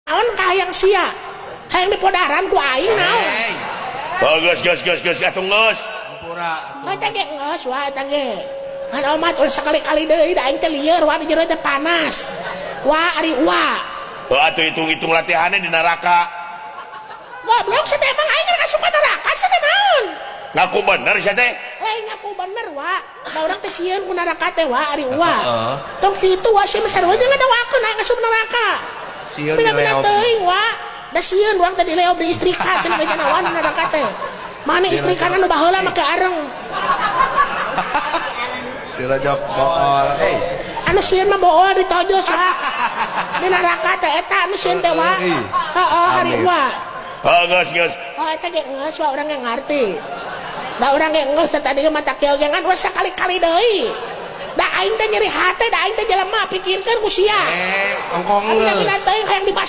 Naon kahayang sia? Hayang dipodaran ku aing naon? Hey, Oh, geus geus geus geus atuh geus. Hampura atuh. Oh, eta ge geus wa eta ge. Kan omat ulah sakali-kali deui, da aing teh lieur wa, di jero teh panas. Wa, ari wa. Oh, atuh hitung-hitung latihannya di neraka. Goblok sia teh, emang aing rek asup ka neraka sia teh naon? Ngaku bener sia teh. Lain ngaku bener wa. Da urang teh sieun ku neraka teh wa, ari wa. Heeh. Tong kitu wa, sia mah sarua jeung ngadawakeun aing asup neraka. Sieun Bina-bina dileob. teuing wa. Da sieun urang teh dileob di istrika cenah beja nawan di neraka teh. Mana istrikana nu baheula make areng. Dirojok bool. Hey. Anu sieun mah bool ditojos wa. Di neraka teh eta anu sieun teh wa. Ih. Heeh, hari Amin. wa. Oh, geus geus. Oh, eta ge geus wa, urang ge ngarti. Da urang ge geus teh tadi ge mata kieu ge, ngan ulah sakali-kali deui. Da aing teh nyeri hate, da aing teh jelema, pikirkeun ku sia. Eh, ongkong Anu geus. bina teuing hayang dibaso.